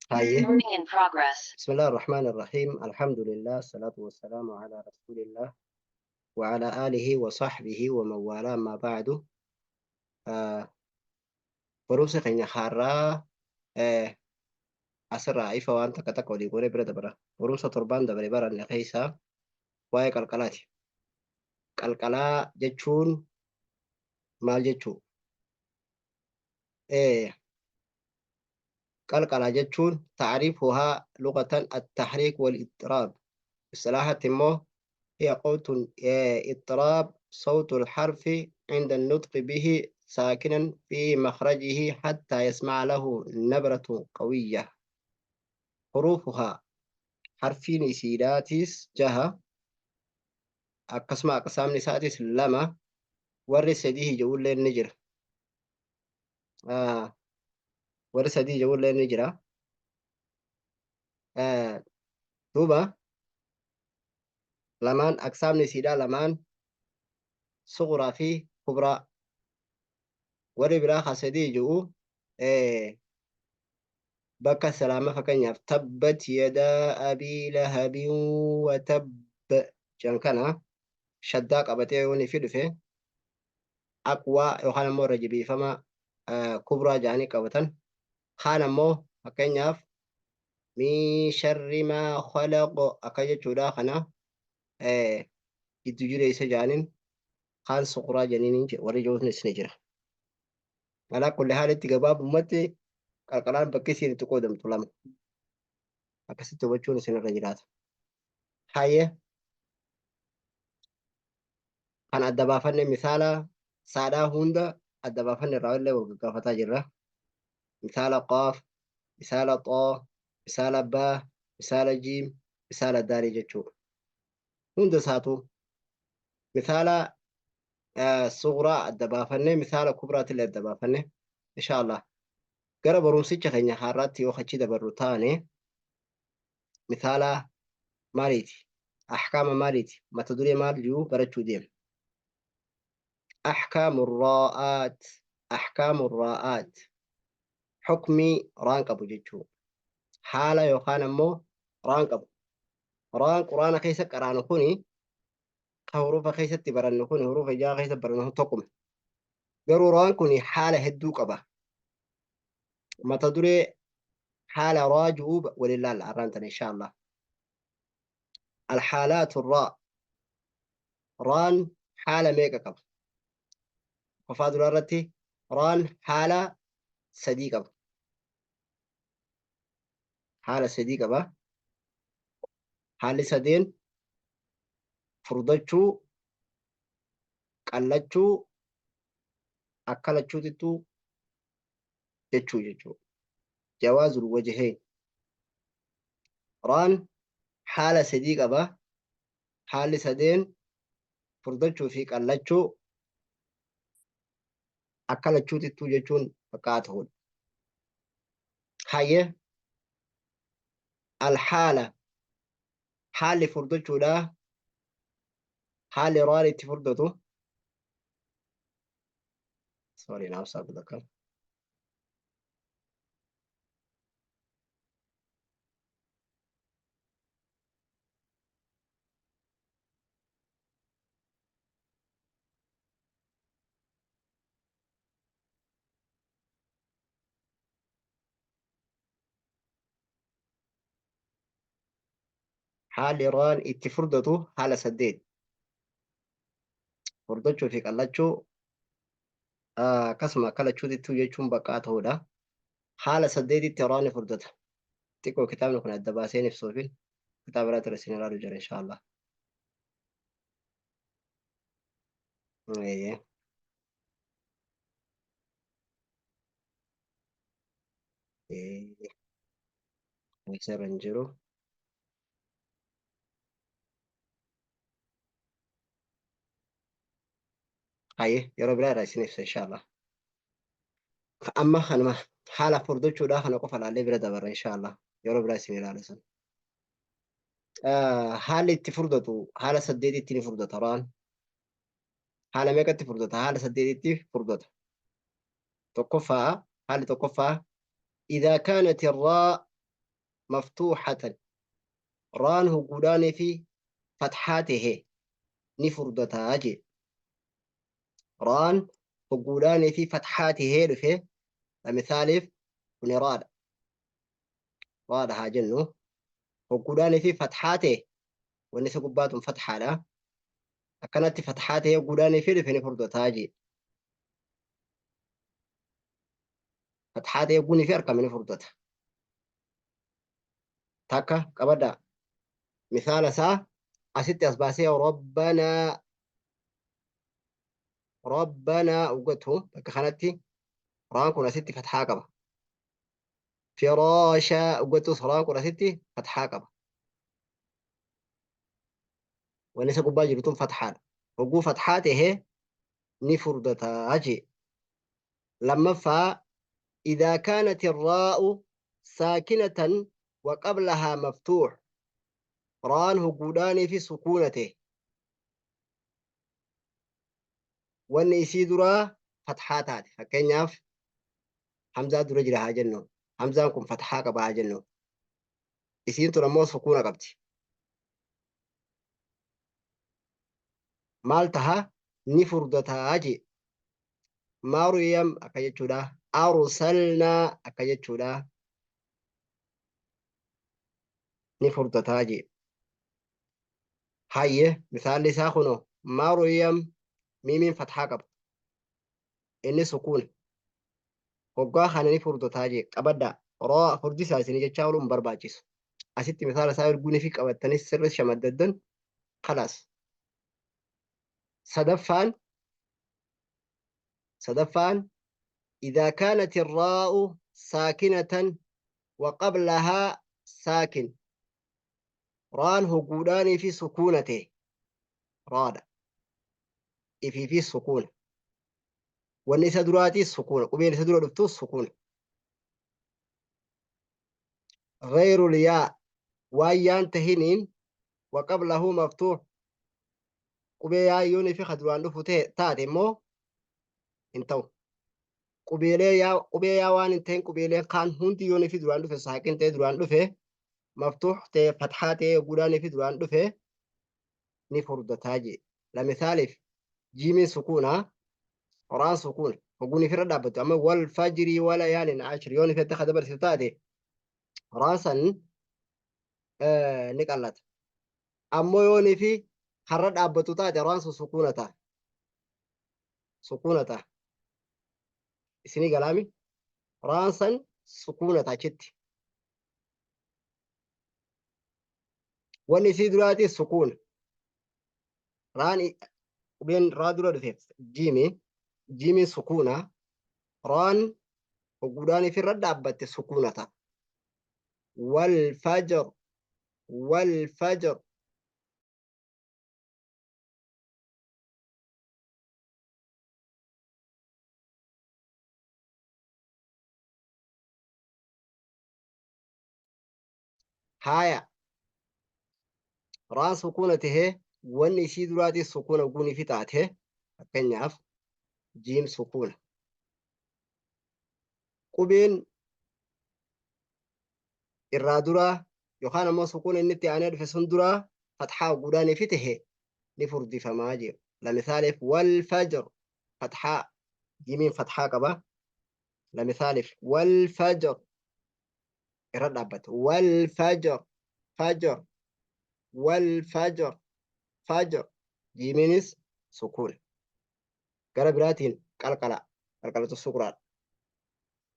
Hayyee. Bismillah ar-Rahmaan ar-Rahiim. Alhamdulillah. Salaatu wassalaamu ala Rasuulillah wa ala aalihi wa sahbihi wa man waalaa amma ba'du. Barumsa keenya har'aa asirraa ifa waan takka takka walii goonee bira dabara. Barumsa torbaan dabare baranne keessaa waa'ee qalqalaati. Qalqalaa jechuun maal jechuu? Qalqalaa jechuun ta'riifuhaa lughatan at-tahriik wal-idtiraab. Istilaahatti immoo hiya qawtun idtiraab sawtu al-harfi inda an-nutqi bihi saakinan fi makhrajihi hatta yasma'a lahu nabratun qawiyya. Huruufuhaa harfiin isiidhaatiis jaha akkasuma aqsaamni isaatis lama warri sadihi jedhulleen ni jira. Warri sadii jedhullee ni jira. Duuba lamaan aqsaamni isiidhaa lamaan suguraa fi kubraa. Warri biraa ka sadii jedhu bakka salaama fakkeenyaaf tabbat yadaa abii lahabin wa tabb jedhan kana shaddaa qabatee yoo ni fi dhufe aqwaa yookaan ammoo irra jabeeffama kubraa jedhanii qabatan. Kaan ammoo fakkeenyaaf min sharri maa khalaq akka jechuudha kana giddu jireessa jedhaniin kaan suqraa jedhaniin warri jiruunis ni jira. Alaa kulli haalitti gabaabumatti qalqalaan bakki isiin itti qoodamtu lama. Akkasitti hubachuun isinirra jiraata. Hayyee kan adda baafanne misaala saadhaa hunda adda baafanne irraa illee wal gaggaafataa jirra. Misaala qaaf, misaala xoo, misaala baa, misaala jiim, misaala daalii jechuudha. Hunda isaatu misaala suguraa adda baafanne misaala kubraatillee adda baafanne insha Allah gara barumsicha keenya har'aatti yoo achi dabarru taane misaala maaliiti? Ahkaama maaliiti? Mata duree maal jiru barachuu deema? Ahkaamu raa'aat, ahkaamu raa'aat, hukmii raan qabu jechuu, haala yookaan ammoo raan qabu. Raan quraana keessa qaraanu kuni ka hurufa keessatti barannu kun hurufa ijaa keessa barannu kun tokkuma. Garuu raan kun haala hedduu qaba. Mata duree haala raa ju'uu waliin laalla arraan tana insha Allah. Alhaalaatu raa. Raan haala meeqa qaba? Qofaa duraa irratti raan haala sadii qaba. Haala sadii qaba. Haalli sadeen furdachuu, qallachuu, akka lachuutittuu jechuu jechuudha. Jawaazul wajhayn. Raan haala sadii qaba. Haalli sadeen furdachuu fi qallachuu, akka lachuutittuu jechuun bakka ta'udha. Hayyee alhaala haalli furdachuudha haalli raan itti furdatu sorry naaf saaqu takka Haalli raan itti furdatu haala saddeet. Furdachuu fi qallachuu akkasuma akka lachuutittuu jechuun baqqaa ta'uudha. Haala saddeetitti raan ni furdata. Xiqqoo kitaabni kun adda baaseen ibsuufin kitaaba biraatti irra isin ilaalu jira inshaallah. Eeyyee. Isarra hin jiru. Hayyee yeroo biraa irraa isin ibsa inshaallah. Amma kanuma haala furdachuudhaa kana qofa ilaallee bira dabarra inshaallah. Yeroo biraa isin ilaala san. Haalli itti furdatu haala saddeetitti ni furdata raan. Haala meeqatti furdata? Haala saddeetitti furdata. Tokkoffaa haalli tokkoffaa إذا كانت الراء maftuuhatan raan hogguudhaanii fi fathaa tahe ni furdataa jee. Raan hogguudhaanii fi fathaa tahee dhufe misaaliif kuni raadha. Raadha haa jennu. Hogguudhaanii fi fathaa ta'e wanni isa gubbaa tun fathaadha. Akkanatti fathaa ta'ee hogguudhaanii fi dhufe ni furdataa jee. Fathaa ta'ee hogguunii fi argame ni furdata. Takka qabadhaa. Misaala isaa asitti as baasee rabbanaa rabbanaa uggatu bakka kanatti raan kun asitti fathaa qaba. Firaasha uggatus raan kun asitti fathaa qaba. Wanni isa gubbaa jiru tun fathaadha. Hogguu fathaa tahee ni furdataa jee. Lammaffaa إذا كانت الراء ساكنة وقبلها مفتوح raan hogguudhaanii fi sukuuna ta'e wanni isii duraa fathaa taate fakkeenyaaf hamzaa dura jira haa jennu hamzaan kun fathaa qaba haa jennu isiin tun ammoo sukuuna qabdi maal taha ni furdataa jee Maryam akka jechuudha arsalnaa akka jechuudha ni furdataa jee hayye misaalli isaa kunoo Maryam miimiin fathaa qaba inni sukuuna hoggaa kana ni furdataa jee qabadhaa raa furdisaa isinii jechaa ooluun hin barbaachisu asitti misaala isaa erguunii fi qabattanii sirri shamaddaddan kalaas sadaffaan sadaffaan إذا كانت الراء ساكنة وقبلها ساكن raan hogguudhaanii fi sukuuna ta'e raadha ifii fi sukuuna wanni isa duraatiis sukuuna qubeen isa dura dhuftus sukuuna غير الياء waan yaan tahiniin وقبله مفتوح qubee yaayyoonii fi ka duraan dhufu taate immoo hin ta'u. Qubeelee yaa qubee yaa waan hin ta'in qubeeleen kaan hundi yoonii fi duraan dhufe saaqin ta'e duraan dhufe maftuux ta'e fathaa ta'e gudaanii fi duraan dhufe ni furdataa jee. Lamisaaliif jiimiin sukuuna raan sukuuna hoguun ifirra dhaabbattu amma wal fajrii wala yaalin ashri yoon ifette ka dabarsitu taate raan san ni qallata. Ammoo yoonii fi karra dhaabbatu taate raan sun sukuuna ta'a. Sukuuna ta'a. Isinii galaami raan san sukuuna ta'a achitti. Wanni isii duraatis sukuuna. Raan qubeen raa dura dhufeef jiimi jiimiin sukuuna raan hogguudhaan ifirra dhaabbatte sukuuna ta'a. Wal fajr wal fajr Haaya raan sukuuna tahee wanni isii duraatis sukuuna guunii fi taate fakkeenyaaf jiim sukuuna. Qubeen irraa duraa yookaan ammoo sukuuna inni itti aanee dhufe sun duraa fatxaa guudhaanii fi tahe ni furdifamaa jedhu. Lamisaaleef wal fajr fatxaa jiimiin fatxaa qaba. Lamisaaleef wal fajr irra dhaabbata. Wal fajr fajr wal fajr fajr jiimiinis sukuuna. Gara biraatiin qalqala qalqalatu suqraadha.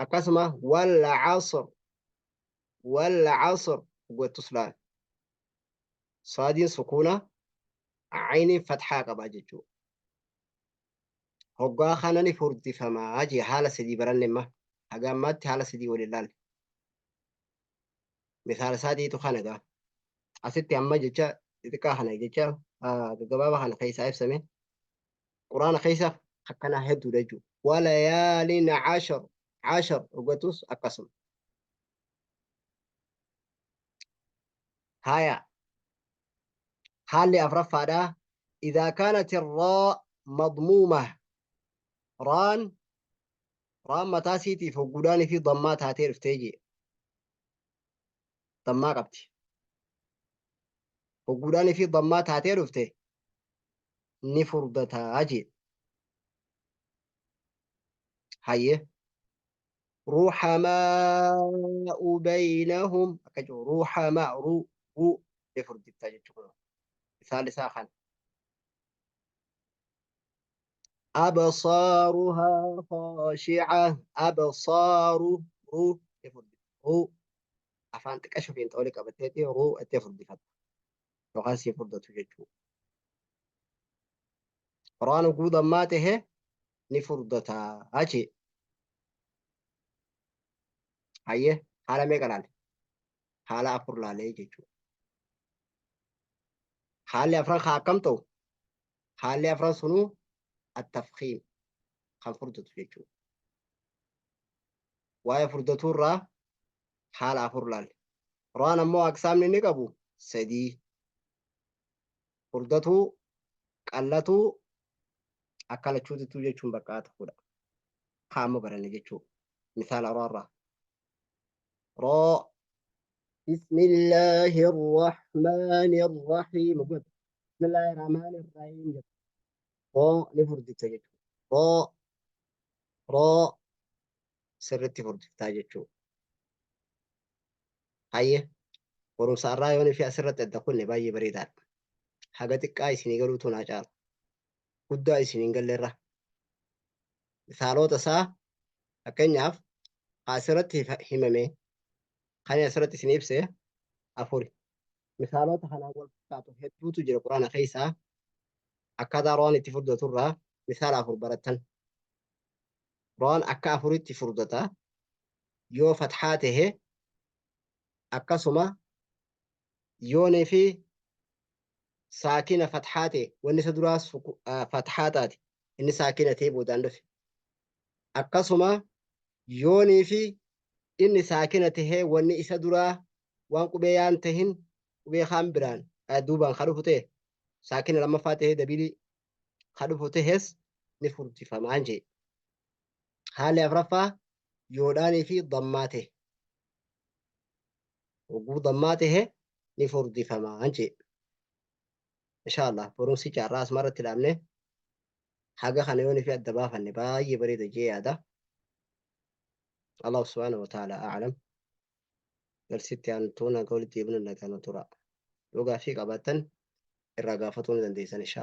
Akkasuma wal asr wal asr gochuus laal. Saadiin sukuuna ayniin fatxaa qaba jechuudha. Hoggaa kana ni furdifamaa jee haala sadii baranne amma haga ammaatti haala sadii waliin laalle. Misaala isaatiitu kana gaa. Asitti amma jecha xixiqqaa kana jecha gaggabaabaa kana keessaa ibsame. Quraana keessa akkanaa hedduudha jechuudha. Walayaalin cashar cashar hoggatus akkasuma. Haya haalli afraffaadha. إذا كانت الراء مضمومة raan raan mataa isiitiif hogguudhaanii fi dammaa taatee dhuftee jee. Dammaa qabdi. Hogguudhaanii fi dammaa taatee dhufte ni furdataa jee. Hayyee. Ruhamaa'u baynahum akka jiru ruhamaa ru ru ni furdifta jechuudha. Misaal isaa kana. Absaaruhaa khaashi'a absaaru ru ni furdifta. Ru afaan xiqqasho fiinxa olii qabatteeti ru itti furdifatta. Yookaan sii furdatu jechuudha. Qur'aan oguu dammaa tahe ni furdataa jee. Hayyee haala meeqa laale? Haala afur laalee jechuudha. Haalli afran haa akkam ta'u? Haalli afran sunuu attafkiim kan furdatu jechuudha. Waa'ee furdatuu irraa haala afur laalle. Qur'aan ammoo aqsaamni inni qabu sadii. Furdatuu, qallatuu, akka lachuutittuu jechuun bakka ta'uudha. Haa amma baranne jechuudha. Misaala roorraa. Roo. Bismillaahi Rahmaani Rahiim. Bismillaahi Rahmaani Rahiim. Roo ni furdifta jechuudha. Roo. Roo sirritti furdiftaa jechuudha. Hayyee barumsa har'aa yoon fi asirratti adda kunne baay'ee bareedaadha. Haga xiqqaa isinii galuutu naa caala. Guddaa isin hin galleerra. Misaalota isaa fakkeenyaaf asirratti himame kan asirratti isin ibse afuri. Misaalota kanaan wal fakkaatu hedduutu jira quraana keessaa akkaataa ro'aan itti furdatu irraa misaala afur barattan. Ro'aan akka afuritti furdata yoo fathaa tahe akkasuma yoonii fi saakina fathaa ta'e wanni isa duraa fathaa taate inni saakina ta'e boodaan dhufe. Akkasuma yoonii fi inni saakina tahee wanni isa duraa waan qubee yaan tahin qubee kaan biraan duubaan ka dhufu ta'e saakina lammaffaa tahee dabilii ka dhufu tahes ni furdifamaan jee. Haalli afraffaa yoodhaanii fi dammaa ta'e. Hogguu dammaa tahe ni furdifamaan jee. Insha Allah barumsi carraa asuma irratti dhaabne haga kana yoonii fi adda baafanne baay'ee bareeda jee yaada. Allah subhanahu wa ta'ala a'lam. Darsitti aantuun hanga walitti deebinu nagaan tura. Yoo gaaffii qabaattan irraa gaafatuu ni dandeessan insha.